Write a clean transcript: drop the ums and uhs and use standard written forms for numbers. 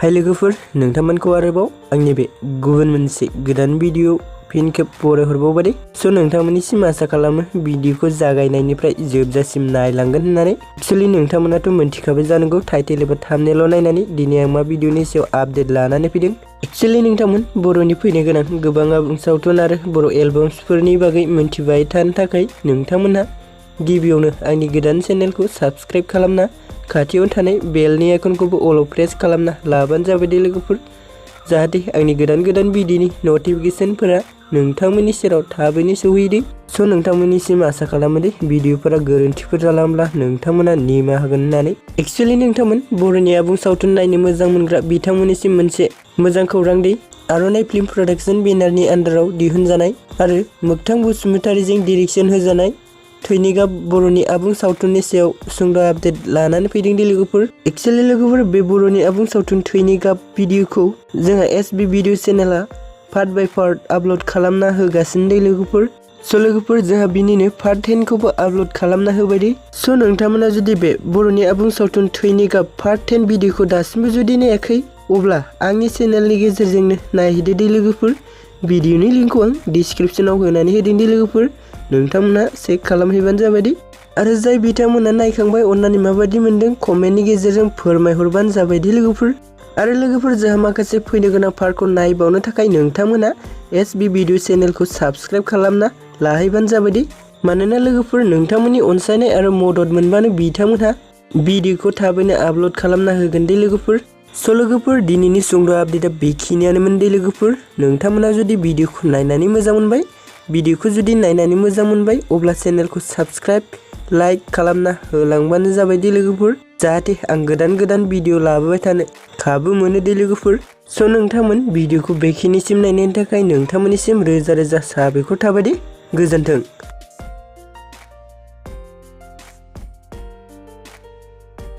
हाय लोगोफोर नोंथांमोनखौ आरोबाव आंनि बे गुबुन मोनसे गोदान भिडिअ फिन खेब बरायहरबावबाय सो नोंथांमोननिसिम आसा खालामो भिडिअखौ जागायनायनिफ्राय जोबजासिम नायलांगोन होननानै एक्चुअली नोंथांमोनाथ' मोनथिखाबाय जानांगौ टाइटेल एबा थाम्बनेल नायनानै दिनै आं मा भिडिअनि सायाव आपडेट लानानै फैदों एक्चुअली नोंथांमोन बर'नि फैनो गोनां गोबां आबुं सावथुन आरो बर' एलबाम्सफोरनि बागै मोनथिबाय थानो थाखाय नोंथांमोनहा गिबियावनो आंनि गोदान चेनेलखौ साबस्क्राइब खालामना खाथियाव थानाय बेलनि आइकनखौबो अल प्रेस खालामना लाबानो जाबाय दे लोगोफोर जाहाथे आंनि गोदान भिडिअनि नटिफिकेशनफोरा नोंथांमोननि सेराव थाबैनो सौहैयो सो नोंथांमोननिसिम आसा खालामो दे भिडिअफोरा गोरोन्थिफोर जालांब्ला नोंथांमोना निमाहा होगोन होननानै एक्चुअली नोंथांमोन बर'नि आबुं सावथुन नायनो मोजां मोनग्रा बिथांमोननिसिम मोनसे मोजां खौरां दि आर'नाइ फिल्म प्रडाक्शन बेनारनि आन्डाराव दिहुनजानाय आरो मोगथां बसुमतारीजों डिरेक्शन होजानाय ट्विनी गाब बर'नि आबुं सावथुननि सायाव सुंद' आपडेट लानानै फैदों दे लोगोफोर एक्चुअली लोगोफोर बे बर'नि आबुं सावथुन ट्विनी गाब भिडिअखौ जोंहा एसबी भिडिअ चेनेला पार्ट बाय पार्ट आपल'ड खालामना होगासिनो दे लोगोफोर सो लोगोफोर जोंहा बिनिनो पार्ट 10 खौबो आपल'ड खालामना होबाय दे सो नोंथांमोना जुदि बे बर'नि आबुं सावथुन ट्विनी गाब पार्ट 10 भिडिअखौ दासिमबो जुदि नायाखै अब्ला आंनि चेनेलनि गेजेरजोंनो नायहैदो दे लोगोफोर भिडिअनि लिंकखौ आं डिस्क्रिप्शनाव होनानै होदों दे लोगोफोर नोंथांमोना चेक खालामहैबानो जाबाय दे आरो जाय बिथांमोना नायखांबाय अन्नानै माबायदि मोनदों कमेन्टनि गेजेरजों फोरमायहरबानो जाबाय दे लोगोफोर आरो लोगोफोर जोंहा माखासे फैनो गोनां पार्टखौ नायबावनो थाखाय नोंथांमोना एसबी भिडिअ चेनेलखौ साबस्क्राइब खालामना लाहैबानो जाबाय दे मानोना लोगोफोर नोंथांमोननि अनसायनाय आरो मदद मोनबानो बिथांमोनहा भिडिअखौ थाबैनो आपल'ड खालामना होगोन दे लोगोफोर सो लोगोफोर दिनैनि सुंद' आपडेटआ बेखिनियानोमोन दे लोगोफोर नोंथांमोना जुदि भिडिअखौ नायनानै मोजां मोनबाय भिडिअखौ जुदि नायनानै मोजां मोनबाय अब्ला चेनेलखौ साबस्क्राइब लाइक खालामना होलांबानो जाबाय दे लोगोफोर जाहाथे आं गोदान भिडिअ लाबोबाय थानो खाबु मोनो दे लोगोफोर सो नोंथांमोन भिडिअखौ बेखिनिसिम नायनायनि थाखाय नोंथांमोननिसिम रोजा रोजा साबायखर थाबाय दे गोजोन्थों।